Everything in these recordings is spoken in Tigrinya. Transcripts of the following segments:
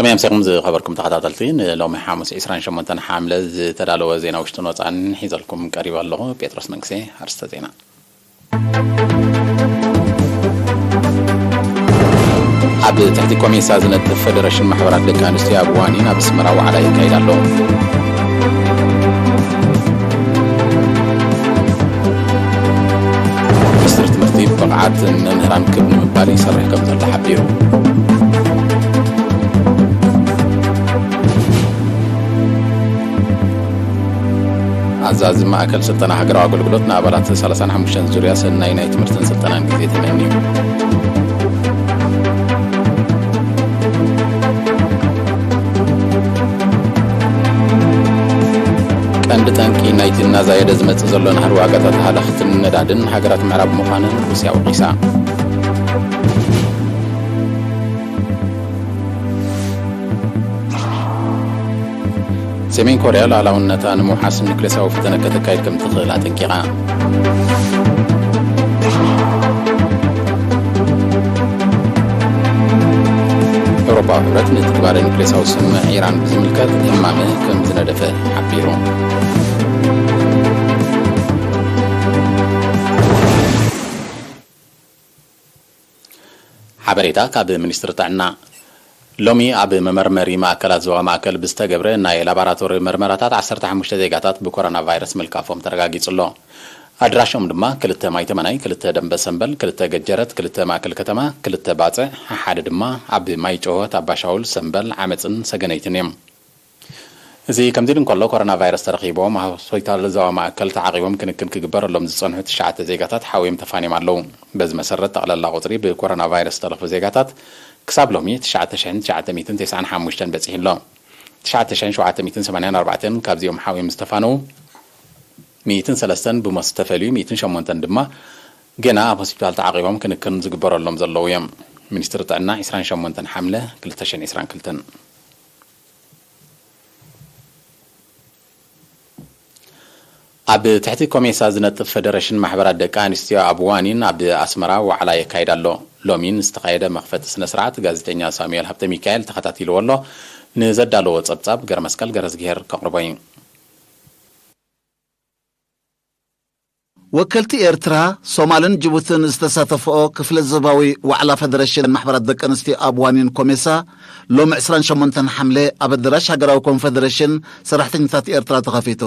ከመይ ኣምሲኹም ዝኸበርኩም ተኸታተልቲ? ንሎሚ ሓሙስ ዕስራን ሸሞንተን ሓምለ ዝተዳለወ ዜና ውሽጥን ወጻእን ሒዘልኩም ቀሪበ ኣለኹ። ጴጥሮስ መንግስቴ። ኣርስተ ዜና። ኣብ ትሕቲ ኮሜሳ ዝነጥፍ ፈደረሽን ማሕበራት ደቂ ኣንስትዮ ኣብ ዋኒን ኣብ ኣስመራ ዋዕላ የካይድ ኣሎ። ሚኒስትሪ ትምህርቲ ብቕዓት መምህራን ክብ ንምባል ይሰርሕ ከም ዘሎ ሓቢሩ። ኣዛዚ ማእከል ስልጠና ሃገራዊ ኣገልግሎት ንኣባላት ሰላሳን ሓሙሽተን ዙርያ ሰናይ ናይ ትምህርትን ስልጠናን ግዜ ተመንዩ። ቀንዲ ጠንቂ ናይቲ እናዛየደ ዝመጽእ ዘሎ ናህሪ ዋጋታት ሃለኽትን ነዳድን ሃገራት ምዕራብ ምዃነን ሩስያ ወቒሳ። ሰሜን ኮርያ ሉዓላውነታ ንምውሓስ ኑክሌሳዊ ፈተነ ከተካይድ ከም ትኽእል ኣጠንቂቓ። ኤውሮፓዊ ሕብረት ንትግባረ ኑክሌሳዊ ስምምዕ ኢራን ብዝምልከት እማመ ከም ዝነደፈ ሓቢሩ። ሓበሬታ ካብ ሚኒስትሪ ጥዕና። ሎሚ ኣብ መመርመሪ ማእከላት ዞባ ማእከል ብዝተገብረ ናይ ላቦራቶሪ መርመራታት ዓሰርተ ሓሙሽተ ዜጋታት ብኮሮና ቫይረስ ምልካፎም ተረጋጊጹ ኣሎ። ኣድራሾም ድማ ክልተ ማይተመናይ፣ ክልተ ደንበ ሰምበል፣ ክልተ ገጀረት፣ ክልተ ማእከል ከተማ፣ ክልተ ባጽዕ፣ ሓደ ድማ ኣብ ማይ ጨወት፣ ኣባሻውል፣ ሰምበል፣ ዓመጽን ሰገነይትን እዮም። እዚ ከምዚ ኢሉ እንከሎ፣ ኮሮና ቫይረስ ተረኺቦም ኣብ ሆስፒታል ዞባ ማእከል ተዓቒቦም ክንክን ክግበረሎም ዝጸንሑ ትሽዓተ ዜጋታት ሓውዮም ተፋንዮም ኣለዉ። በዚ መሰረት፣ ጠቕላላ ቁጽሪ ብኮሮና ቫይረስ ዝተለኽፉ ዜጋታት ክሳብ ሎሚ ትሽዓተ ሽሕን ትሽዓተ ሚእትን ተስዓን ሓሙሽተን በጺሑ ኣሎ። ትሽዓተ ሽሕን ሸውዓተ ሚእትን ሰማንያን ኣርባዕተን ካብዚኦም ሓውዮም ዝተፋነዉ ሚእትን ሰለስተን ብሞት ዝተፈልዩ፣ ሚእትን ሸሞንተን ድማ ገና ኣብ ሆስፒታል ተዓቒቦም ክንክን ዝግበረሎም ዘለዉ እዮም። ሚኒስትሪ ጥዕና፣ ዕስራን ሸሞንተን ሓምለ ክልተ ሽሕን ዕስራን ክልተን። ኣብ ትሕቲ ኮሜሳ ዝነጥፍ ፈደረሽን ማሕበራት ደቂ ኣንስትዮ ኣብ ዋኒን ኣብ ኣስመራ ዋዕላ የካይድ ኣሎ። ሎሚ ንዝተኻየደ መኽፈቲ ስነ ስርዓት ጋዜጠኛ ሳሙኤል ሃብተ ሚካኤል ተኸታቲልዎ ኣሎ። ንዘዳለዎ ጸብጻብ ገረመስቀል ገረዝግሄር ከቕርቦ እዩ። ወከልቲ ኤርትራ፣ ሶማልን ጅቡትን ዝተሳተፍኦ ክፍለ ዞባዊ ዋዕላ ፈደረሽን ማሕበራት ደቂ ኣንስትዮ ኣብ ዋኒን ኮሜሳ ሎሚ ዕስራን ሸሞንተን ሓምለ ኣብ ኣዳራሽ ሃገራዊ ኮንፈደሬሽን ሰራሕተኛታት ኤርትራ ተኸፊቱ።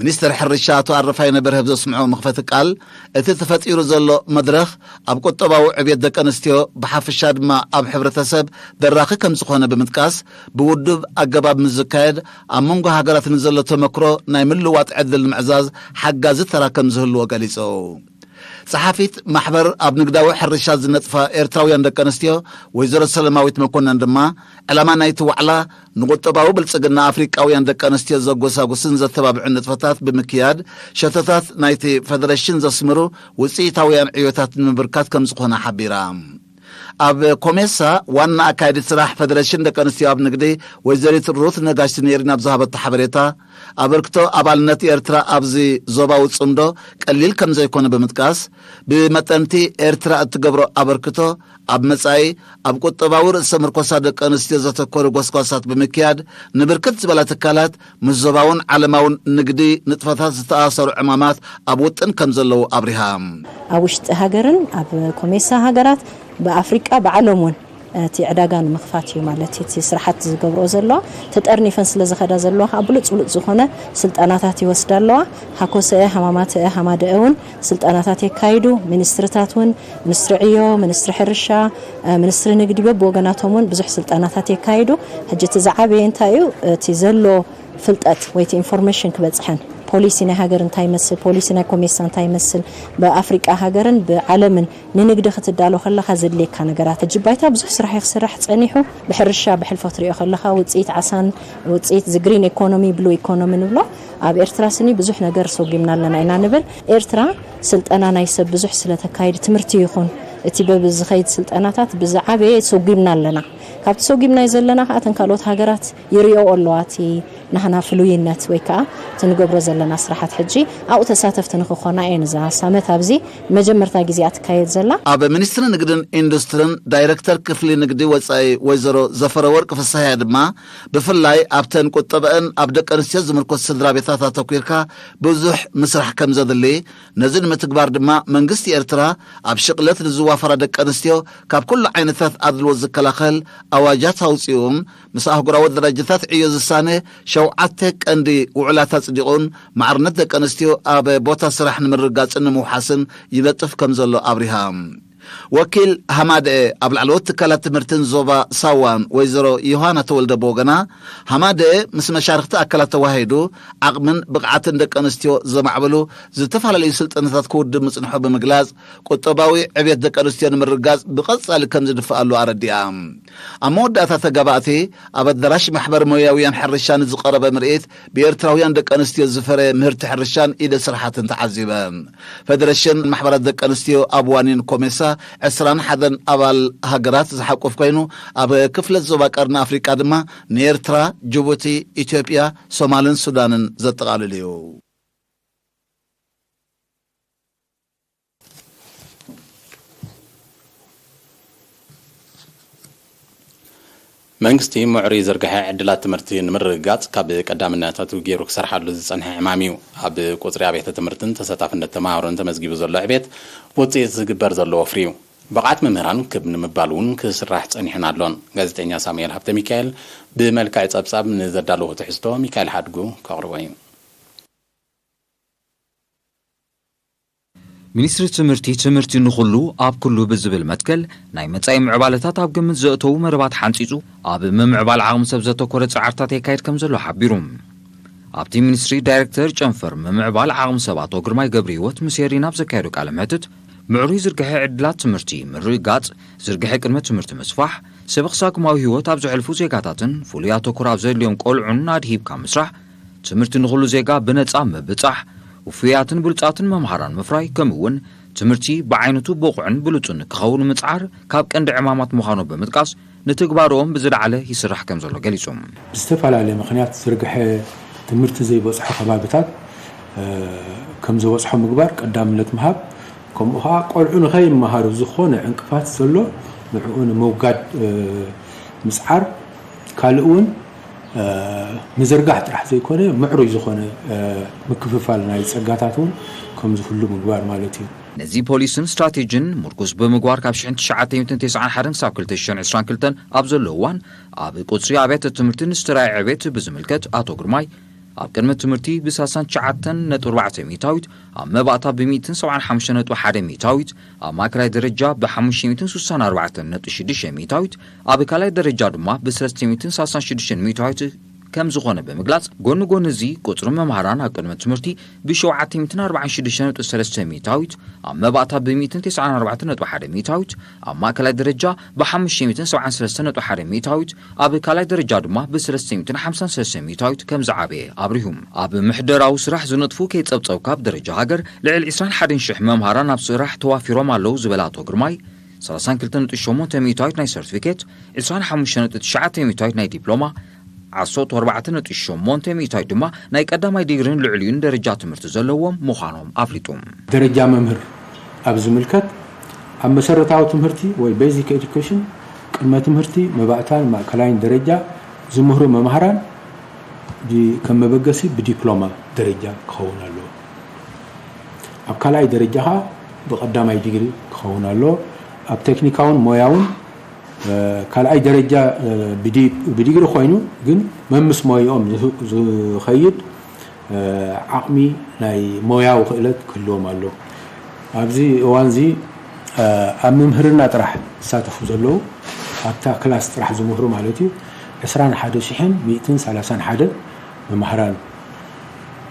ሚኒስትር ሕርሻ ኣቶ ኣረፋይነ በርሀ ብዘስምዖ መኽፈቲ ቃል፣ እቲ ተፈጢሩ ዘሎ መድረኽ ኣብ ቁጠባዊ ዕብየት ደቂ ኣንስትዮ ብሓፈሻ ድማ ኣብ ሕብረተሰብ ደራኺ ከም ዝኾነ ብምጥቃስ፣ ብውዱብ ኣገባብ ምስ ዝካየድ ኣብ መንጎ ሃገራት ንዘሎ ተመክሮ ናይ ምልውዋጥ ዕድል ንምዕዛዝ ሓጋዚ ተራ ከም ዝህልዎ ገሊጹ። ጸሓፊት ማሕበር ኣብ ንግዳዊ ሕርሻ ዝነጥፋ ኤርትራውያን ደቂ ኣንስትዮ ወይዘሮ ሰለማዊት መኮነን ድማ፣ ዕላማ ናይቲ ዋዕላ ንቁጠባዊ ብልጽግና ኣፍሪቃውያን ደቂ ኣንስትዮ ዘጎሳጉስን ዘተባብዑን ንጥፈታት ብምክያድ፣ ሸቶታት ናይቲ ፈደረሽን ዘስምሩ ውጽኢታውያን ዕዮታት ንምብርካት ከም ዝኾነ ሓቢራ። ኣብ ኮሜሳ ዋና ኣካያዲት ስራሕ ፈደረሽን ደቂ ኣንስትዮ ኣብ ንግዲ ወይዘሪት ሩት ነጋሽ ኔሪን ኣብ ዝሃበቶ ሓበሬታ፣ ኣበርክቶ ኣባልነት ኤርትራ ኣብዚ ዞባዊ ጽምዶ ቀሊል ከም ዘይኮነ ብምጥቃስ፣ ብመጠንቲ ኤርትራ እትገብሮ ኣበርክቶ ኣብ መጻኢ ኣብ ቁጠባዊ ርእሰ ምርኮሳ ደቂ ኣንስትዮ ዘተኮሩ ጎስጓሳት ብምክያድ፣ ንብርክት ዝበላ ትካላት ምስ ዞባውን ዓለማውን ንግዲ ንጥፈታት ዝተኣሳሰሩ ዕማማት ኣብ ውጥን ከም ዘለዉ ኣብሪሃ። ኣብ ውሽጢ ሃገርን ኣብ ኮሜሳ ሃገራት ብኣፍሪቃ ብዓለም እውን እቲ ዕዳጋ ንምኽፋት እዩ ማለት እቲ ስራሓት ዝገብሮ ዘለዋ። ተጠርኒፈን ስለ ዝኸዳ ዘለዋ ከዓ ብሉጽ ብሉጽ ዝኾነ ስልጠናታት ይወስዳ ኣለዋ። ሃኮሰአ፣ ሃማማተአ፣ ሃማደአ እውን ስልጠናታት የካይዱ። ሚኒስትርታት እውን፣ ሚኒስትሪ ዕዮ፣ ሚኒስትሪ ሕርሻ፣ እ፣ ሚኒስትሪ ንግዲ በብወገናቶም እውን ብዙሕ ስልጠናታት የካይዱ። ሕጂ እቲ ዝዓበየ እንታይ እዩ? እቲ ዘሎ ፍልጠት ወይ እቲ ኢንፎርሜሽን ክበጽሐን፣ ፖሊሲ ናይ ሃገር እንታይ ይመስል፣ ፖሊሲ ናይ ኮሜሳ እንታይ ይመስል፣ ብኣፍሪቃ ሃገርን ብዓለምን ንንግዲ ክትዳሎ ከለኻ ዘድልየካ ነገራት። ሕጂ ባይታ ብዙሕ ስራሕ እዩ ክስራሕ ጸኒሑ። ብሕርሻ ብሕልፎ ትሪኦ ከለኻ ውጽኢት ዓሳን ውጽኢት እዚ ግሪን ኢኮኖሚ፣ ብሉ ኢኮኖሚ ንብሎ። ኣብ ኤርትራ ስኒ ብዙሕ ነገር ሰጒምና ኣለና ኢና ንብል። ኤርትራ ስልጠና ናይ ሰብ ብዙሕ ስለ ተካይድ፣ ትምህርቲ ይኹን እቲ በብዝኸይድ ስልጠናታት ብዝዓበየ ሰጒምና ኣለና። ካብቲ ሰጒምናዮ ዘለና ከኣ እተን ካልኦት ሃገራት ይሪኦ ኣለዋ እቲ ናህና ፍሉይነት ወይ ከዓ እቲ ንገብሮ ዘለና ስራሓት ሕጂ ኣብኡ ተሳተፍቲ ንክኾና እየን እዛ ሳመት ኣብዚ መጀመርታ ግዜ እያ ትካየድ ዘላ። ኣብ ሚኒስትሪ ንግድን ኢንዱስትሪን ዳይሬክተር ክፍሊ ንግዲ ወፃኢ ወይዘሮ ዘፈረወርቅ ፍስሃያ ድማ ብፍላይ ኣብተን ቁጠበአን ኣብ ደቂ ኣንስትዮ ዝምርኮስ ስድራ ቤታት ኣተኲርካ ብዙሕ ምስራሕ ከም ዘድሊ፣ ነዚ ንምትግባር ድማ መንግስቲ ኤርትራ ኣብ ሽቕለት ንዝዋፈራ ደቂ ኣንስትዮ ካብ ኩሉ ዓይነታት ኣድልዎ ዝከላኸል ኣዋጃት ኣውፂኡ፣ ምስ ኣህጉራዊ ደረጃታት ዕዮ ዝሳነ ሸውዓተ ቀንዲ ውዕላት ኣጽዲቑን ማዕርነት ደቂ ኣንስትዮ ኣብ ቦታ ስራሕ ንምርግጋጽን ንምውሓስን ይነጥፍ ከም ዘሎ ኣብሪሃ። ወኪል ሃማደኤ ኣብ ላዕለዎት ትካላት ትምህርትን ዞባ ሳዋን ወይዘሮ ዮሃና ተወልደ ብወገና፣ ሃማደኤ ምስ መሻርኽቲ ኣካላት ተዋሂዱ ዓቕምን ብቕዓትን ደቂ ኣንስትዮ ዘማዕብሉ ዝተፈላለዩ ስልጠናታት ክውድብ ምጽንሑ ብምግላጽ፣ ቁጠባዊ ዕብየት ደቂ ኣንስትዮ ንምርግጋጽ ብቐጻሊ ከም ዝድፍኣሉ ኣረዲኣ። ኣብ መወዳእታ ተጋባእቲ ኣብ ኣዳራሽ ማሕበር ሞያውያን ሕርሻ ንዝቐረበ ምርኢት ብኤርትራውያን ደቂ ኣንስትዮ ዝፈረየ ምህርቲ ሕርሻን ኢደ ስራሓትን ተዓዚበን። ፌደሬሽን ማሕበራት ደቂ ኣንስትዮ ኣብ ዋኒን ኮሜሳ ዕስራን ሓደን ኣባል ሃገራት ዝሓቁፍ ኮይኑ ኣብ ክፍለት ዞባ ቀርኒ ኣፍሪቃ ድማ ንኤርትራ፣ ጅቡቲ፣ ኢትዮጵያ፣ ሶማልን ሱዳንን ዘጠቓልል እዩ። መንግስቲ ምዕሩይ ዝርግሐ ዕድላት ትምህርቲ ንምርግጋጽ ካብ ቀዳምነታቱ ገይሩ ክሰርሓሉ ዝጸንሐ ዕማም እዩ። ኣብ ቁጽሪ ኣብያተ ትምህርትን ተሳታፍነት ተመሃሮን ተመዝጊቡ ዘሎ ዕቤት ውጽኢት ዝግበር ዘሎ ወፍሪ እዩ። ብቕዓት መምህራን ክብ ንምባል እውን ክስራሕ ጸኒሑን ኣሎን። ጋዜጠኛ ሳሙኤል ሃብተ ሚካኤል ብመልክዕ ጸብጻብ ንዘዳለዎ ትሕዝቶ ሚካኤል ሓድጉ ከቕርቦ እዩ። ሚኒስትሪ ትምህርቲ ትምህርቲ ንኹሉ ኣብ ኩሉ ብዝብል መትከል ናይ መጻኢ ምዕባለታት ኣብ ግምት ዘእተዉ መደባት ሓንጺጹ ኣብ ምምዕባል ዓቕሚ ሰብ ዘተኮረ ጻዕርታት የካይድ ከም ዘሎ ሓቢሩ። ኣብቲ ሚኒስትሪ ዳይሬክተር ጨንፈር ምምዕባል ዓቕሚ ሰብ ኣቶ ግርማይ ገብረህይወት ምስ ኤሪና ኣብ ዘካየዶ ቃለ መሕትት ምዕሩይ ዝርግሐ ዕድላት ትምህርቲ ምርግጋጽ፣ ዝርግሐ ቅድመ ትምህርቲ ምስፋሕ፣ ሰብ ክሳግማዊ ህይወት ኣብ ዘሕልፉ ዜጋታትን ፍሉይ ኣተኩሮ ኣብ ዘድልዮም ቆልዑን ኣድሂብካ ምስራሕ፣ ትምህርቲ ንኹሉ ዜጋ ብነጻ ምብጻሕ፣ ውፉያትን ብሉጻትን መምሃራን ምፍራይ፣ ከምኡ እውን ትምህርቲ ብዓይነቱ ብቑዕን ብሉጽን ክኸውን ምጽዓር ካብ ቀንዲ ዕማማት ምዃኑ ብምጥቃስ፣ ንትግባረኦም ብዝለዓለ ይስራሕ ከም ዘሎ ገሊጹ። ብዝተፈላለየ ምኽንያት ዝርግሐ ትምህርቲ ዘይበጽሖ ከባብታት ከም ዝበጽሖ ምግባር ቀዳምነት ምሃብ፣ ከምኡ ኸዓ ቆልዑ ንኸይመሃሩ ዝኾነ ዕንቅፋት ዘሎ ንዕኡ ንምውጋድ ምጽዓር፣ ካልእ እውን ምዝርጋሕ ጥራሕ ዘይኮነ ምዕሩይ ዝኾነ ምክፍፋል ናይ ጸጋታት እውን ከም ዝህሉ ምግባር ማለት እዩ። ነዚ ፖሊስን ስትራቴጂን ምርኩስ ብምግባር ካብ ሽሕን ትሽዓተ ሚእትን ተስዓን ሓደን ክሳብ ክልተ ሽሕን ዕስራን ክልተን ኣብ ዘሎ እዋን ኣብ ቁጽሪ ኣብያተ ትምህርቲ ንዝተራእየ ዕቤት ብዝምልከት ኣቶ ግርማይ ኣብ ቅድመ ትምህርቲ ብ ሰላሳን ትሽዓተን ነጥቢ ኣርባዕተ ሚእታዊት፣ ኣብ መባእታ ብ ሚእትን ሰብዓን ሓሙሽተን ነጥቢ ሓደ ሚእታዊት፣ ኣብ ማእከላይ ደረጃ ብ ሓሙሽተ ሚእትን ስሳን ኣርባዕተን ነጥቢ ሽዱሽተ ሚእታዊት፣ ኣብ ካልኣይ ደረጃ ድማ ብ ሰለስተ ሚእትን ሰላሳን ሽዱሽተን ሚእታዊት ከም ዝኾነ ብምግላጽ፣ ጎኒ ጎኒ እዚ ቁጽሪ መምሃራን ኣብ ቅድመ ትምህርቲ ብ ሸውዓተ ሚእትን ኣርባዓን ሽዱሽተን ነጥቢ ሰለስተ ሚእታዊት፣ ኣብ መባእታ ብ ሚእትን ተስዓን ኣርባዕተን ነጥቢ ሓደ ሚእታዊት፣ ኣብ ማእከላይ ደረጃ ብ ሓሙሽተ ሚእትን ሰብዓን ሰለስተን ነጥቢ ሓደ ሚእታዊት፣ ኣብ ካልኣይ ደረጃ ድማ ብ ሰለስተ ሚእትን ሓምሳን ሰለስተን ሚእታዊት ከም ዝዓበየ ኣብሪሁ። ኣብ ምሕደራዊ ስራሕ ዝነጥፉ ከይጸብጸብካ ኣብ ደረጃ ሃገር ልዕሊ ዕስራን ሓደን ሽሕ መምሃራን ኣብ ስራሕ ተዋፊሮም ኣለዉ ዝበለ ኣቶ ግርማይ፣ ሰላሳን ክልተን ነጥቢ ሸሞንተ ሚእታዊት ናይ ሰርቲፊኬት፣ ዕስራን ሓሙሽተን ነጥቢ ትሽዓተ ሚእታዊት ናይ ዲፕሎማ፣ ዓሰርተ ኣርባዕተ ነጥቢ ሸሞንተ ሚእታዊት ድማ ናይ ቀዳማይ ዲግሪን ልዕሊኡን ደረጃ ትምህርቲ ዘለዎም ምዃኖም ኣፍሊጡ። ደረጃ መምህር ኣብ ዝምልከት፣ ኣብ መሰረታዊ ትምህርቲ ወይ ቤዚክ ኤዱኬሽን፣ ቅድመ ትምህርቲ፣ መባእታን ማእከላይን ደረጃ ዝምህሩ መማህራን ዲ-፣ ከም መበገሲ ብዲፕሎማ ደረጃ ክኸውን ኣለዎ። ኣብ ካልኣይ ደረጃ ኸዓ ብቐዳማይ ዲግሪ ክኸውን ኣለዎ። ኣብ ቴክኒካውን ሞያውን፣ እ፣ ካልኣይ ደረጃ፣ እ፣ ብዲ-፣ ብዲግሪ ኮይኑ ግን መምስ ሞያኦም ዝህ-፣ ዝኸይድ፣ እ፣ ዓቕሚ ናይ ሞያዊ ክእለት ክህልዎም ኣለዎ። ኣብዚ እዋንዚ፣ እ፣ ኣብ ምምህርና ጥራሕ ዝሳተፉ ዘለዉ፣ ኣብታ ክላስ ጥራሕ ዝምህሩ ማለት እዩ፣ ዕስራን ሓደ ሽሕን ሚእትን ሰላሳን ሓደን መማህራን፣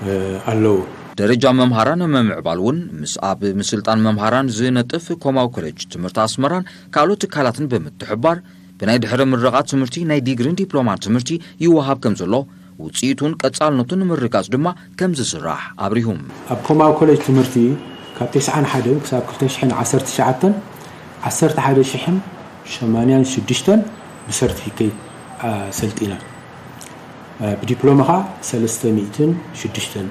እ፣ ኣለዉ። ደረጃ መምሃራን ንምምዕባል እውን ምስ ኣብ ምስልጣን መምሃራን ዝነጥፍ ኮማዊ ኮሌጅ ትምህርቲ ኣስመራን ካልኦት ትካላትን ብምትሕብባር ብናይ ድሕሪ ምረቓ ትምህርቲ ናይ ዲግሪን ዲፕሎማን ትምህርቲ ይወሃብ ከም ዘሎ ውፅኢቱን ቀፃልነቱን ንምርግጋፅ ድማ ከም ዝስራሕ ኣብሪሁ። ኣብ ኮማዊ ኮሌጅ ትምህርቲ ካብ ተስዓን ሓደን ክሳብ ክልተ ሽሕን ዓሰርተ ትሽዓተን ዓሰርተ ሓደ ሽሕን ሸማንያን ሽዱሽተን ብሰርቲፊኬት ኣሰልጢና። ብዲፕሎማ ኸዓ ሰለስተ ሚእትን ሽዱሽተን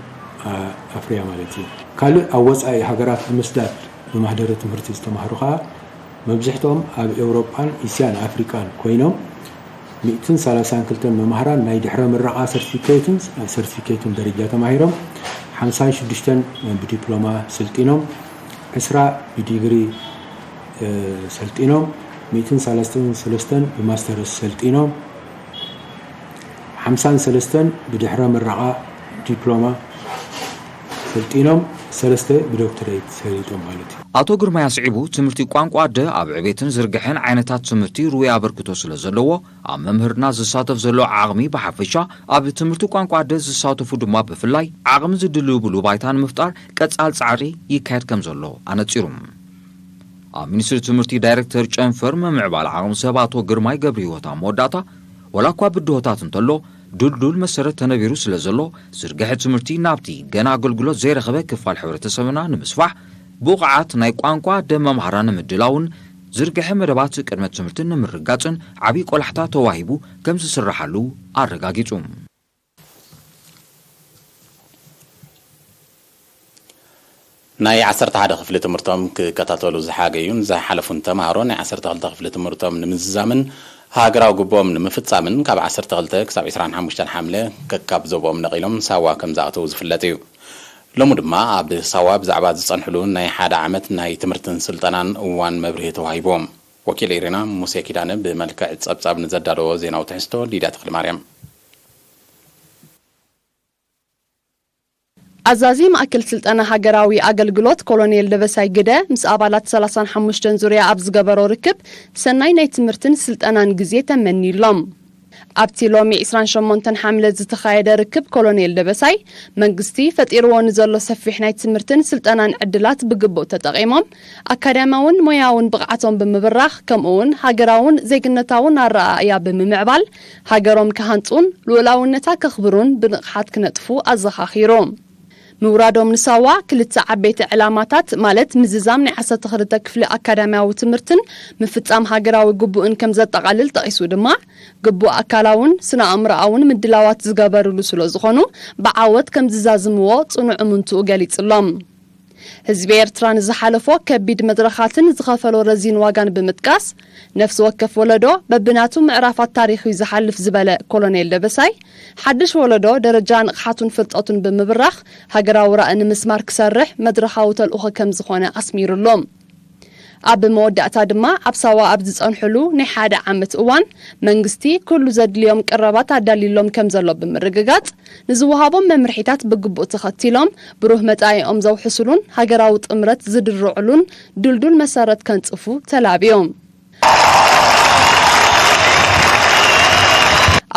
ኣፍርያ ማለት እዩ። ካልእ ኣብ ወፃኢ ሃገራት ብምስዳድ ብማህደረ ትምህርቲ ዝተማህሩ ኸዓ መብዝሕትኦም ኣብ ኤውሮጳን እስያን ኣፍሪቃን ኮይኖም፣ ሚእትን ሰላሳን ክልተን መማህራን ናይ ድሕረ ምረቓ ሰርቲፊኬትን ሰርቲፊኬትን ደረጃ ተማሂሮም፣ ሓምሳን ሽዱሽተን ብዲፕሎማ ሰልጢኖም፣ ዕስራ ብዲግሪ ሰልጢኖም፣ ሚእትን ሰላሳን ሰለስተን ብማስተርስ ሰልጢኖም፣ ሓምሳን ሰለስተን ብድሕረ ምረቓ ዲፕሎማ ሰልጢኖም፣ ሰለስተ ብዶክተሬት ሰሊጦም ማለት እዩ። ኣቶ ግርማይ ኣስዒቡ፣ ትምህርቲ ቋንቋ ኣደ ኣብ ዕቤትን ዝርግሐን ዓይነታት ትምህርቲ ርኡይ ኣበርክቶ ስለ ዘለዎ፣ ኣብ መምህርና ዝሳተፍ ዘሎ ዓቕሚ ብሓፈሻ፣ ኣብ ትምህርቲ ቋንቋ ኣደ ዝሳተፉ ድማ ብፍላይ ዓቕሚ ዝድልብሉ ባይታ ንምፍጣር ቀጻል ጻዕሪ ይካየድ ከም ዘሎ ኣነጺሩ። ኣብ ሚኒስትሪ ትምህርቲ ዳይሬክተር ጨንፈር ምምዕባል ዓቕሚ ሰብ ኣቶ ግርማይ ገብረህይወት ኣብ መወዳእታ፣ ወላ እኳ ብድሆታት እንተሎ፣ ድልዱል መሰረት ተነቢሩ ስለ ዘሎ፣ ዝርግሐ ትምህርቲ ናብቲ ገና ኣገልግሎት ዘይረኸበ ክፋል ሕብረተሰብና ንምስፋሕ፣ ብቑዓት ናይ ቋንቋ ኣደ መምሃራን ንምድላውን ዝርግሐ መደባት ቅድመ ትምህርትን ንምርጋጽን ዓብዪ ቆላሕታ ተዋሂቡ ከም ዝስርሓሉ ኣረጋጊጹ። ናይ ዓሰርተ ሓደ ክፍሊ ትምህርቶም ክከታተሉ ዝሓገዩን ዝሓለፉን ተምሃሮ ናይ ዓሰርተ ክልተ ክፍሊ ትምህርቶም ንምዝዛምን ሃገራዊ ግቡኦም ንምፍጻምን ካብ ዓሰርተ ክልተ ክሳብ ዕስራን ሓሙሽተን ሓምለ ከካብ ዞብኦም ነቒሎም ሳዋ ከም ዝኣተዉ ዝፍለጥ እዩ። ሎሚ ድማ ኣብ ሳዋ ብዛዕባ ዝጸንሕሉ ናይ ሓደ ዓመት ናይ ትምህርትን ስልጠናን እዋን መብርሂ ተዋሂቦም። ወኪል ኤሪና ሙሴ ኪዳነ ብመልክዕ ጸብጻብ ንዘዳለዎ ዜናዊ ትሕዝቶ ሊድያ ተኽለማርያም። ኣዛዚ ማእከል ስልጠና ሃገራዊ ኣገልግሎት ኮሎኔል ደበሳይ ግደ ምስ ኣባላት ሰላሳን ሓሙሽተን ዙርያ ኣብ ዝገበሮ ርክብ ሰናይ ናይ ትምህርትን ስልጠናን ግዜ ተመንዩሎም። ኣብቲ ሎሚ ዕስራን ሸሞንተን ሓምለ ዝተኻየደ ርክብ ኮሎኔል ደበሳይ መንግስቲ ፈጢርዎ ንዘሎ ሰፊሕ ናይ ትምህርትን ስልጠናን ዕድላት ብግቡእ ተጠቒሞም ኣካዳሚያውን ሞያውን ብቕዓቶም ብምብራኽ ከምኡውን ሃገራውን ዜግነታውን ኣረኣእያ ብምምዕባል ሃገሮም ክሃንጹን ልኡላውነታ ከኽብሩን ብንቕሓት ክነጥፉ ኣዘኻኺሩ። ምውራዶም ንሳዋ ክልተ ዓበይቲ ዕላማታት ማለት ምዝዛም ናይ ዓሰርተ ክልተ ክፍሊ ኣካዳሚያዊ ትምህርትን ምፍጻም ሃገራዊ ግቡእን ከም ዘጠቓልል ጠቒሱ ድማ ግቡእ ኣካላውን ስነ ኣእምሮኣውን ምድላዋት ዝገበርሉ ስለ ዝኾኑ ብዓወት ከም ዝዛዝምዎ ጽኑዕ እምንትኡ ገሊጹሎም። ህዝቢ ኤርትራ ንዝሓለፎ ከቢድ መድረኻትን ዝኸፈሎ ረዚን ዋጋን ብምጥቃስ፣ ነፍሲ ወከፍ ወለዶ በብናቱ ምዕራፋት ታሪኽ እዩ ዝሓልፍ ዝበለ ኮሎኔል ደበሳይ፣ ሓድሽ ወለዶ ደረጃ ንቕሓቱን ፍልጠቱን ብምብራኽ ሃገራዊ ራኢ ንምስማር ክሰርሕ መድረኻዊ ተልእኾ ከም ዝኾነ ኣስሚሩሎም። ኣብ መወዳእታ ድማ ኣብ ሳዋ ኣብ ዝጸንሕሉ ናይ ሓደ ዓመት እዋን መንግስቲ ኩሉ ዘድልዮም ቀረባት ኣዳሊሎም ከም ዘሎ ብምርግጋጽ ንዝወሃቦም መምርሒታት ብግቡእ ተኸቲሎም ብሩህ መጻኢኦም ዘውሕስሉን ሃገራዊ ጥምረት ዝድርዕሉን ድልዱል መሰረት ከንጽፉ ተላብዮም።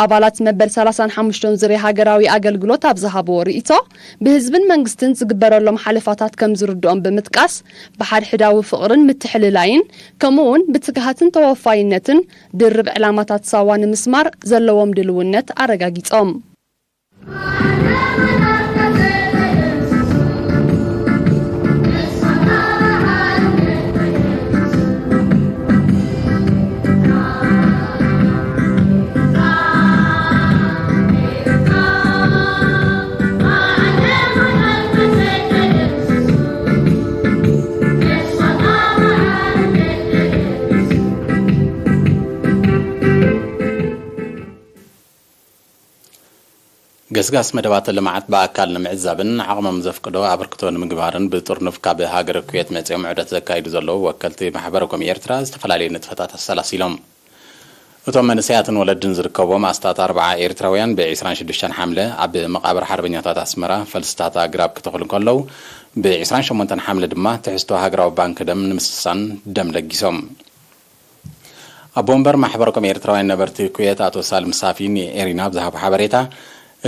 ኣባላት መበል ሰላሳን ሓሙሽተን ዙርያ ሃገራዊ ኣገልግሎት ኣብ ዝሃብዎ ርእይቶ ብህዝብን መንግስትን ዝግበረሎም ሓለፋታት ከም ዝርድኦም ብምጥቃስ ብሓድሕዳዊ ፍቕርን ምትሕልላይን ከምኡውን ብትግሃትን ተወፋይነትን ድርብ ዕላማታት ሳዋ ንምስማር ዘለዎም ድልውነት ኣረጋጊጾም። ገስጋስ መደባት ልምዓት ብኣካል ንምዕዛብን ዓቕሞም ዘፍቅዶ ኣበርክቶ ንምግባርን ብጥርኑፍ ካብ ሃገረ ኩዌት መጺኦም ዑደት ዘካይዱ ዘለዉ ወከልቲ ማሕበረ ኮም ኤርትራ ዝተፈላለዩ ንጥፈታት ኣሰላሲሎም። እቶም መንእሰያትን ወለድን ዝርከብዎም ኣስታት ኣርብዓ ኤርትራውያን ብ ዕስራን ሽዱሽተን ሓምለ ኣብ መቓብር ሓርበኛታት ኣስመራ ፈልስታት ኣግራብ ክተኽሉ እንከለዉ፣ ብ ዕስራን ሸሞንተን ሓምለ ድማ ትሕዝቶ ሃገራዊ ባንክ ደም ንምስሳን ደም ለጊሶም። ኣቦ ወንበር ማሕበረ ኮም ኤርትራውያን ነበርቲ ኩዌት ኣቶ ሳልም ሳፊ ንኤሪና ኣብ ዝሃቦ ሓበሬታ፣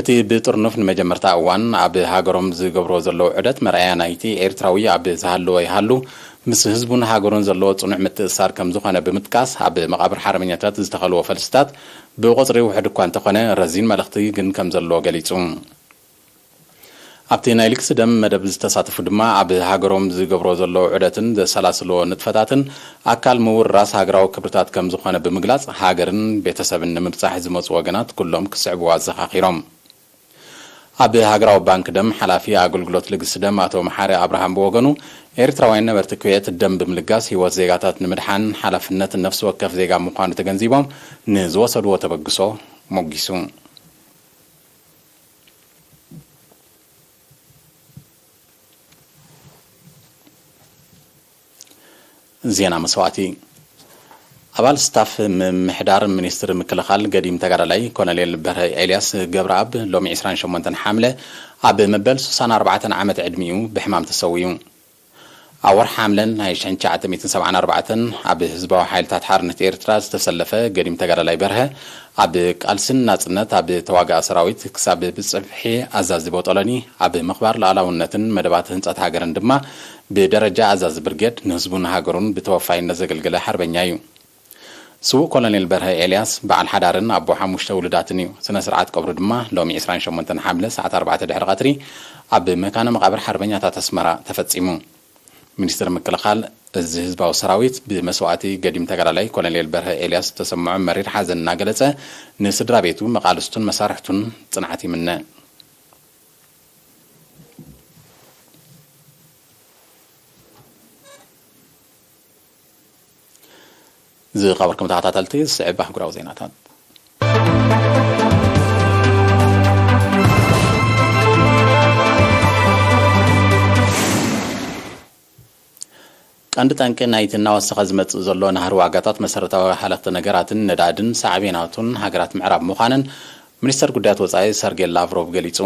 እቲ ብጥርኑፍ ንመጀመርታ እዋን ኣብ ሃገሮም ዝገብርዎ ዘለዉ ዑደት መርኣያ ናይቲ ኤርትራዊ ኣብ ዝሃለወ ይሃሉ ምስ ህዝቡን ሃገሩን ዘለዎ ጽኑዕ ምትእስሳር ከም ዝኾነ ብምጥቃስ፣ ኣብ መቓብር ሓርበኛታት ዝተኸልዎ ፈልስታት ብቑጽሪ ውሑድ እኳ እንተኾነ ረዚን መልእኽቲ ግን ከም ዘለዎ ገሊጹ። ኣብቲ ናይ ልግሲ ደም መደብ ዝተሳተፉ ድማ ኣብ ሃገሮም ዝገብሮ ዘለዉ ዑደትን ዘሰላስልዎ ንጥፈታትን ኣካል ምውርራስ ሃገራዊ ክብርታት ከም ዝኾነ ብምግላጽ፣ ሃገርን ቤተሰብን ንምብጻሕ ዝመጹ ወገናት ኩሎም ክስዕብዎ ኣዘኻኺሮም። ኣብ ሃገራዊ ባንክ ደም ሓላፊ ኣገልግሎት ልግሲ ደም ኣቶ መሓሪ ኣብርሃም ብወገኑ፣ ኤርትራውያን ነበርቲ ኩዌት ደም ብምልጋስ ህይወት ዜጋታት ንምድሓን ሓላፍነት ነፍሲ ወከፍ ዜጋ ምዃኑ ተገንዚቦም፣ ንዝወሰድዎ ተበግሶ ሞጊሱ። ዜና መስዋእቲ። ኣባል ስታፍ ምምሕዳር ሚኒስትሪ ምክልኻል ገዲም ተጋዳላይ ኮሎኔል በርሀ ኤልያስ ገብረኣብ ሎሚ ዕስራን ሸሞንተን ሓምለ ኣብ መበል ስሳን ኣርባዕተን ዓመት ዕድሚኡ ብሕማም ተሰዊኡ። ኣብ ወርሒ ሓምለ ናይ ሽሕን ትሽዓተ ሚእትን ሰብዓን ኣርባዕተን ኣብ ህዝባዊ ሓይልታት ሓርነት ኤርትራ ዝተሰለፈ ገዲም ተጋዳላይ በርሀ፣ ኣብ ቃልስን ናጽነት ኣብ ተዋጋኢ ሰራዊት ክሳብ ብጽፍሒ ኣዛዚ ቦጦሎኒ ኣብ ምኽባር ሉዓላውነትን መደባት ህንጸት ሃገርን ድማ ብደረጃ ኣዛዚ ብርጌድ ንህዝቡን ሃገሩን ብተወፋይነት ዘገልገለ ሓርበኛ እዩ። ስዉእ ኮሎኔል በርሀ ኤልያስ በዓል ሓዳርን ኣቦ ሓሙሽተ ውሉዳትን እዩ። ስነ ስርዓት ቀብሩ ድማ ሎሚ ዕስራን ሸሞንተን ሓምለ ሰዓት ኣርባዕተ ድሕሪ ቀትሪ ኣብ መካነ መቓብር ሓርበኛታት ኣስመራ ተፈጺሙ። ሚኒስትር ምክልኻል፣ እዚ ህዝባዊ ሰራዊት ብመስዋእቲ ገዲም ተጋዳላይ ኮሎኔል በርሀ ኤልያስ ዝተሰምዖ መሪር ሓዘን እናገለጸ፣ ንስድራ ቤቱ፣ መቓልስቱን መሳርሕቱን ጽንዓት ይምነ። ዝኸበርኩም ተኸታተልቲ፣ ዝስዕብ ኣህጉራዊ ዜናታት። ቀንዲ ጠንቂ ናይቲ እናወሰኸ ዝመጽእ ዘሎ ናህሪ ዋጋታት መሰረታዊ ሃለኽቲ ነገራትን ነዳድን ሳዕቤናቱን ሃገራት ምዕራብ ምዃነን ሚኒስተር ጉዳያት ወጻኢ ሰርጌ ላቭሮቭ ገሊጹ።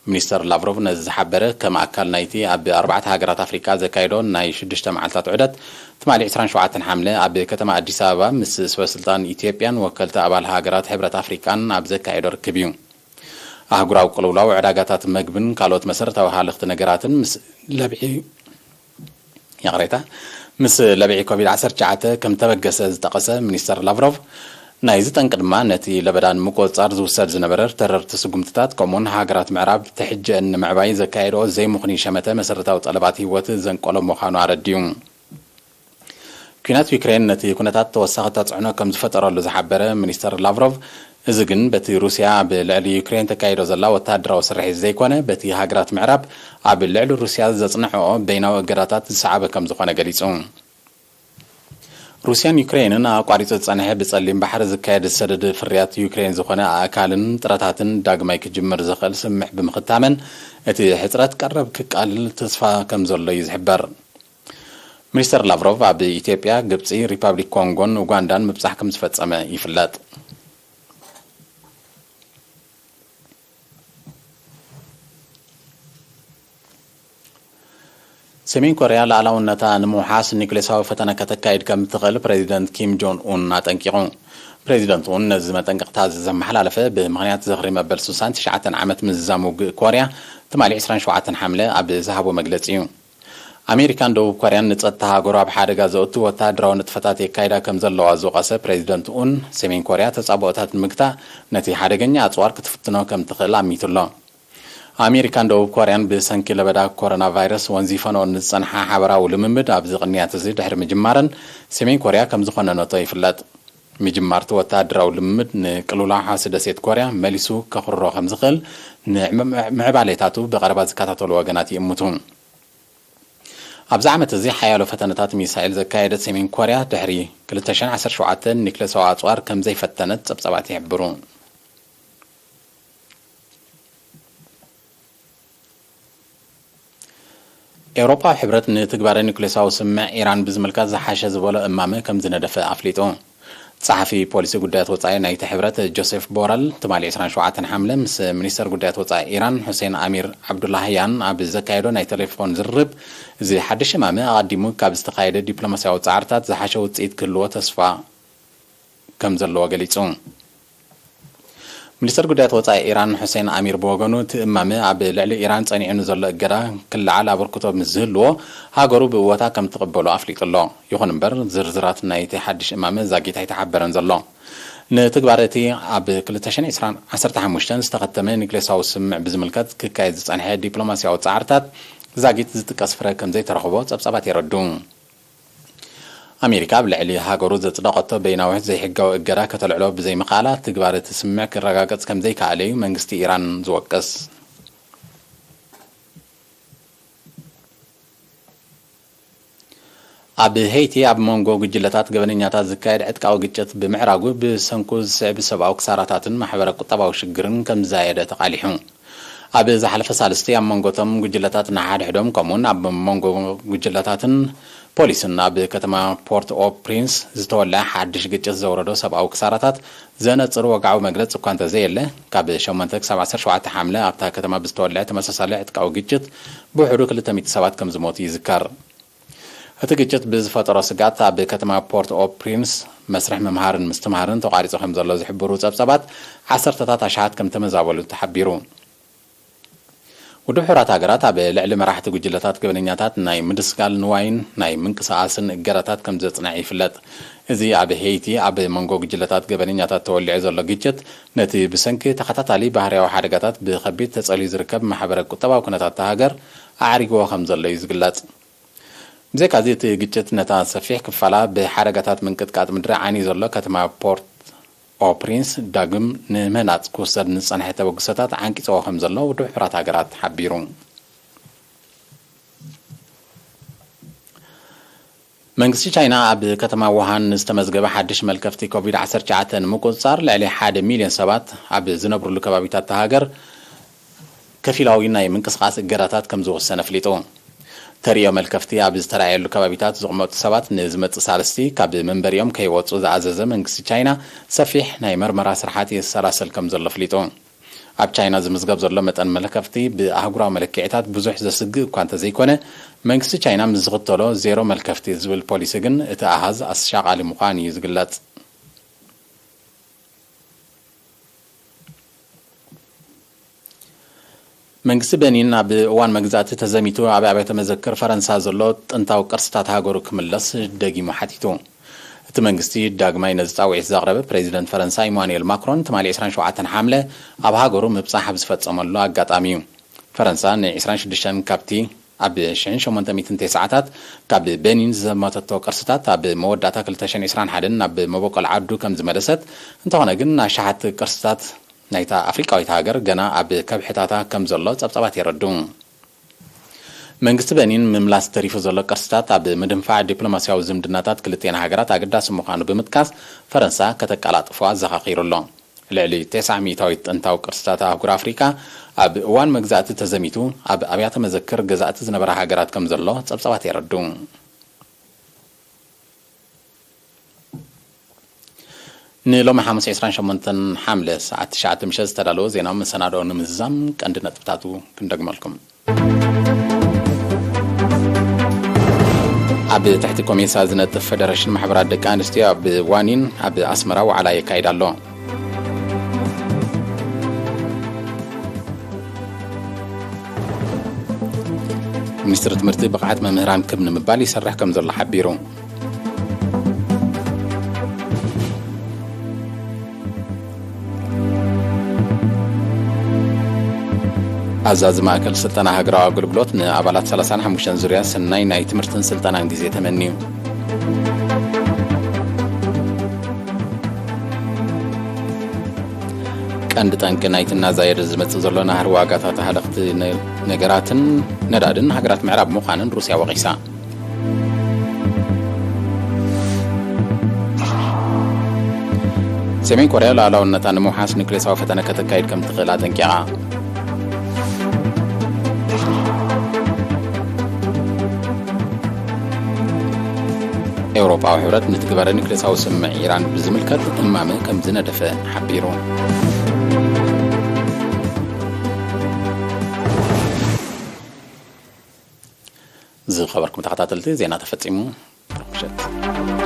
ሚኒስተር ላቭሮቭ ነዚ ዝሓበረ ከም ኣካል ናይቲ ኣብ ኣርባዕተ ሃገራት ኣፍሪቃ ዘካየዶ ናይ ሽዱሽተ መዓልታት ዑደት፣ ትማሊ ዕስራን ሸውዓተን ሓምለ ኣብ ከተማ ኣዲስ ኣበባ ምስ ሰበስልጣን ኢትዮጵያን ወከልቲ ኣባል ሃገራት ሕብረት ኣፍሪቃን ኣብ ዘካየዶ ርክብ እዩ። ኣህጉራዊ ቅልውላው ዕዳጋታት መግብን ካልኦት መሰረታዊ ሃለኽቲ ነገራትን ምስ ለብዒ ይቕሬታ፣ ምስ ለብዒ ኮቪድ ዓሰርተ ትሽዓተ ከም ተበገሰ ዝጠቐሰ ሚኒስተር ላቭሮቭ፣ ናይዚ ጠንቂ ድማ ነቲ ለበዳ ንምቁጽጻር ዝውሰድ ዝነበረ ተረርቲ ስጉምትታት፣ ከምኡውን ሃገራት ምዕራብ ትሕጀአን ንምዕባይ ዘካየድኦ ዘይምኽኑይ ሸመተ መሰረታዊ ጠለባት ህይወት ዘንቀሎ ምዃኑ ኣረዲኡ። ኲናት ዩክሬን ነቲ ኩነታት ተወሳኺ ተጽዕኖ ከም ዝፈጠረሉ ዝሓበረ ሚኒስተር ላቭሮቭ፣ እዚ ግን በቲ ሩስያ ኣብ ልዕሊ ዩክሬን ተካይዶ ዘላ ወተሃደራዊ ስርሒት ዘይኮነ፣ በቲ ሃገራት ምዕራብ ኣብ ልዕሊ ሩስያ ዘጽንዐኦ በይናዊ እገዳታት ዝሰዓበ ከም ዝኾነ ገሊጹ። ሩስያን ዩክሬንን ኣቋሪጹ ዝጸንሐ ብጸሊም ባሕሪ ዝካየድ ሰደድ ፍርያት ዩክሬን ዝኾነ ኣእካልን ጥረታትን ዳግማይ ክጅምር ዝኽእል ስምምዕ ብምኽታመን፣ እቲ ሕጽረት ቀረብ ክቃልል ተስፋ ከም ዘሎ እዩ ዝሕበር። ሚኒስተር ላቭሮቭ ኣብ ኢትዮጵያ፣ ግብጺ፣ ሪፓብሊክ ኮንጎን ኡጋንዳን ምብጻሕ ከም ዝፈጸመ ይፍለጥ። ሰሜን ኮርያ ሉዓላውነታ ንምውሓስ ኒውክሌሳዊ ፈተነ ከተካይድ ከም እትኽእል ፕሬዚደንት ኪም ጆን ኡን ኣጠንቂቑ። ፕሬዚደንት ኡን ነዚ መጠንቀቕታ እዚ ዘመሓላለፈ ብምኽንያት ዝኽሪ መበል ስሳን ትሽዓተን ዓመት ምዝዛም ውግእ ኮርያ ትማሊ ዕስራን ሸውዓተን ሓምለ ኣብ ዝሃቦ መግለጺ እዩ። ኣሜሪካን ደቡብ ኮርያን ንጸጥታ ሃገሩ ኣብ ሓደጋ ዘእቱ ወተሃደራዊ ንጥፈታት የካይዳ ከም ዘለዋ ዝወቐሰ ፕሬዚደንት ኡን፣ ሰሜን ኮርያ ተጻብኦታት ንምግታእ ነቲ ሓደገኛ ኣጽዋር ክትፍትኖ ከም ትኽእል ኣሚቱ ኣሎ። ኣሜሪካን ደቡብ ኮርያን ብሰንኪ ለበዳ ኮሮና ቫይረስ ወንዚፈንኦ ንዝጸንሓ ሓበራዊ ልምምድ ኣብዚ ቅንያት እዚ ድሕሪ ምጅማረን፣ ሰሜን ኮርያ ከም ዝኾነነቶ ይፍለጥ። ምጅማር እቲ ወተሃደራዊ ልምምድ ንቅልውላው ሓውሲ ደሴት ኮርያ መሊሱ ከኹርሮ ከም ዝኽእል ንምዕባሌታቱ ብቐረባ ዝከታተሉ ወገናት ይእምቱ። ኣብዚ ዓመት እዚ ሓያሎ ፈተነታት ሚሳይል ዘካየደት ሰሜን ኮርያ፣ ድሕሪ ክልተ ሽሕን ዓሰርተ ሸውዓተን ኒክለሳዊ ኣጽዋር ከም ዘይፈተነት ጸብጻባት ይሕብሩ። ኤውሮጳዊ ሕብረት ንትግባረ ኒውክሌሳዊ ስምምዕ ኢራን ብዝምልከት ዝሓሸ ዝበሎ እማመ ከም ዝነደፈ ኣፍሊጡ። ጸሓፊ ፖሊሲ ጉዳያት ወጻኢ ናይቲ ሕብረት ጆሴፍ ቦረል ትማሊ ዕስራን ሸውዓተን ሓምለ ምስ ሚኒስተር ጉዳያት ወጻኢ ኢራን ሑሴን ኣሚር ዓብዱላህያን ኣብ ዘካየዶ ናይ ቴሌፎን ዝርርብ፣ እዚ ሓድሽ እማመ ኣቐዲሙ ካብ ዝተኻየደ ዲፕሎማስያዊ ጻዕርታት ዝሓሸ ውጽኢት ክህልዎ ተስፋ ከም ዘለዎ ገሊጹ። ሚኒስተር ጉዳያት ወጻኢ ኢራን ሑሴን ኣሚር ብወገኑ፣ እቲ እማመ ኣብ ልዕሊ ኢራን ጸኒዑ ንዘሎ እገዳ ክለዓል ኣበርክቶ ምስ ዝህልዎ፣ ሃገሩ ብእወታ ከም ትቕበሎ ኣፍሊጡ ኣሎ። ይኹን እምበር፣ ዝርዝራት ናይቲ ሓድሽ እማመ ዛጊት ኣይተሓበረን ዘሎ። ንትግባረ እቲ ኣብ ክልተ ሽሕን ዕስራን ዓሰርተ ሓሙሽተን ዝተኸተመ ኒክሌሳዊ ስምምዕ ብዝምልከት ክካየድ ዝጸንሐ ዲፕሎማስያዊ ጻዕርታት ዛጊት ዝጥቀስ ፍረ ከም ዘይተረኽቦ ጸብጻባት የረድኡ። ኣሜሪካ ኣብ ልዕሊ ሃገሩ ዘጽደቐቶ በይናዊ ዘይሕጋዊ እገዳ ከተልዕሎ ብዘይምኽኣላ፣ ትግባረ እቲ ስምምዕ ክረጋገጽ ከም ዘይከኣለ እዩ መንግስቲ ኢራን ዝወቅስ። ኣብ ሄይቲ ኣብ መንጎ ጉጅለታት ገበነኛታት ዝካየድ ዕጥቃዊ ግጭት ብምዕራጉ፣ ብሰንኩ ዝስዕብ ሰብኣዊ ክሳራታትን ማሕበረ ቁጠባዊ ሽግርን ከም ዝዛየደ ተቓሊሑ። ኣብ ዝሓለፈ ሳልስቲ ኣብ መንጎ እቶም ጉጅለታት ንሓድሕዶም፣ ከምኡውን ኣብ መንጎ ጉጅለታትን ፖሊስን ኣብ ከተማ ፖርት ኦ ፕሪንስ ዝተወልዐ ሓድሽ ግጭት ዘውረዶ ሰብኣዊ ክሳራታት ዘነጽር ወግዓዊ መግለጺ እኳ እንተዘየለ፣ ካብ ሸሞንተ ክሳብ ዓሰርተ ሸውዓተ ሓምለ ኣብታ ከተማ ብዝተወልዐ ተመሳሳሊ ዕጥቃዊ ግጭት ብውሕዱ ክልተ ሚእቲ ሰባት ከም ዝሞቱ ይዝከር። እቲ ግጭት ብዝፈጠሮ ስግኣት፣ ኣብ ከተማ ፖርት ኦ ፕሪንስ መስርሕ ምምሃርን ምስትምሃርን ተቋሪጹ ከም ዘሎ ዝሕብሩ ጸብጻባት፣ ዓሰርተታት ኣሽሓት ከም ተመዛበሉ ተሓቢሩ። ውድብ ሕቡራት ሃገራት ኣብ ልዕሊ መራሕቲ ጉጅለታት ገበነኛታት ናይ ምድስጋል ንዋይን ናይ ምንቅስቓስን እገዳታት ከም ዘጽንዐ ይፍለጥ። እዚ ኣብ ሄይቲ ኣብ መንጎ ጉጅለታት ገበነኛታት ተወሊዑ ዘሎ ግጭት፣ ነቲ ብሰንኪ ተኸታታሊ ባህርያዊ ሓደጋታት ብኸቢድ ተጸልዩ ዝርከብ ማሕበረ ቁጠባዊ ኩነታት እታ ሃገር ኣዕሪግዎ ከም ዘሎ እዩ ዝግለጽ። ብዘይካዚ፣ እቲ ግጭት ነታ ሰፊሕ ክፋላ ብሓደጋታት ምንቅጥቃጥ ምድሪ ዓንዩ ዘሎ ከተማ ፖርት ኦ ፕሪንስ ዳግም ንምህናጽ ክውሰድ ንዝጸንሐ ተበግሶታት ዓንቂጽዎ ከም ዘሎ ውድብ ሕቡራት ሃገራት ሓቢሩ። መንግስቲ ቻይና ኣብ ከተማ ውሃን ንዝተመዝገበ ሓድሽ መልከፍቲ ኮቪድ ዓሰርተ ትሽዓተ ንምቁጽጻር፣ ልዕሊ ሓደ ሚልዮን ሰባት ኣብ ዝነብሩሉ ከባቢታት እታ ሃገር ከፊላዊ ናይ ምንቅስቓስ እገዳታት ከም ዝወሰነ ኣፍሊጡ። ተርእዮ መልከፍቲ ኣብ ዝተራእየሉ ከባቢታት ዝቕመጡ ሰባት ንዝመጽእ ሳልስቲ ካብ መንበሪኦም ከይወጹ ዝኣዘዘ መንግስቲ ቻይና፣ ሰፊሕ ናይ መርመራ ስርሓት የሰላስል ከም ዘሎ ኣፍሊጡ። ኣብ ቻይና ዝምዝገብ ዘሎ መጠን መልከፍቲ ብኣህጉራዊ መለክዒታት ብዙሕ ዘስግእ እኳ እንተዘይኮነ፣ መንግስቲ ቻይና ምስ ዝኽተሎ ዜሮ መልከፍቲ ዝብል ፖሊሲ ግን፣ እቲ ኣሃዝ ኣሻቓሊ ምዃኑ እዩ ዝግለጽ። መንግስቲ በኒን ኣብ እዋን መግዛእቲ ተዘሚቱ ኣብ ኣብያተ መዘክር ፈረንሳ ዘሎ ጥንታዊ ቅርስታት ሃገሩ ክምለስ ደጊሙ ሓቲቱ። እቲ መንግስቲ ዳግማይ ነዚ ጻውዒት ዘቕረበ ፕሬዚደንት ፈረንሳ ኢማኑኤል ማክሮን ትማሊ ዕስራን ሸውዓተን ሓምለ ኣብ ሃገሩ ምብጻሕ ኣብ ዝፈጸመሉ ኣጋጣሚ እዩ። ፈረንሳ ን ዕስራን ሽዱሽተን ካብቲ ኣብ ሽሕን ሸሞንተ ሚእትን ተስዓታት ካብ በኒን ዝዘመተቶ ቅርስታት ኣብ መወዳእታ ክልተ ሽሕን ዕስራን ሓደን ናብ መበቆል ዓዱ ከም ዝመለሰት፣ እንተኾነ ግን ኣሽሓት ቅርስታት ናይታ ኣፍሪቃዊት ሃገር ገና ኣብ ከብሕታታ ከም ዘሎ ጸብጻባት የረድኡ። መንግስቲ በኒን ምምላስ ተሪፉ ዘሎ ቅርስታት ኣብ ምድንፋዕ ዲፕሎማስያዊ ዝምድናታት ክልቲኤን ሃገራት ኣገዳሲ ምዃኑ ብምጥቃስ፣ ፈረንሳ ከተቀላጥፎ ኣዘኻኺሩ ኣሎ። ልዕሊ ተስዓ ሚእታዊት ጥንታዊ ቅርስታት ኣህጉር ኣፍሪቃ ኣብ እዋን መግዛእቲ ተዘሚቱ ኣብ ኣብያተ መዘክር ገዛእቲ ዝነበራ ሃገራት ከም ዘሎ ጸብጻባት የረድኡ። ንሎሚ ሓሙስ ዕስራን ሸሞንተን ሓምለ ሰዓት ትሽዓተ ምሸት ዝተዳለወ ዜናዊ መሰናድኦ ንምዝዛም ቀንዲ ነጥብታቱ ክንደግመልኩም። ኣብ ትሕቲ ኮሜሳ ዝነጥፍ ፌደሬሽን ማሕበራት ደቂ ኣንስትዮ ኣብ ዋኒን ኣብ ኣስመራ ዋዕላ የካይድ ኣሎ። ሚኒስትሪ ትምህርቲ ብቕዓት መምህራን ክብ ንምባል ይሰርሕ ከም ዘሎ ሓቢሩ። ኣዛዚ ማእከል ስልጠና ሃገራዊ ኣገልግሎት ንኣባላት ሰላሳን ሓሙሽተን ዙርያ ሰናይ ናይ ትምህርትን ስልጠናን ግዜ ተመንዩ። ቀንዲ ጠንቂ ናይቲ እናዛየደ ዝመጽእ ዘሎ ናህሪ ዋጋታት ሃለኽቲ ነ-፣ ነገራትን ነዳድን ሃገራት ምዕራብ ምዃነን ሩስያ ወቒሳ። ሰሜን ኮርያ ሉዓላውነታ ንምውሓስ ኑክሌሳዊ ፈተነ ከተካይድ ከም ትኽእል ኣጠንቂቓ። ኤውሮጳዊ ሕብረት ንትግበረ ኑክሌሳዊ ስምምዕ ኢራን ብዝምልከት እማመ ከም ዝነደፈ ሓቢሩ። ዝኸበርኩም ተኸታተልቲ፣ ዜና ተፈጺሙ። ብሩኽ ምሸት።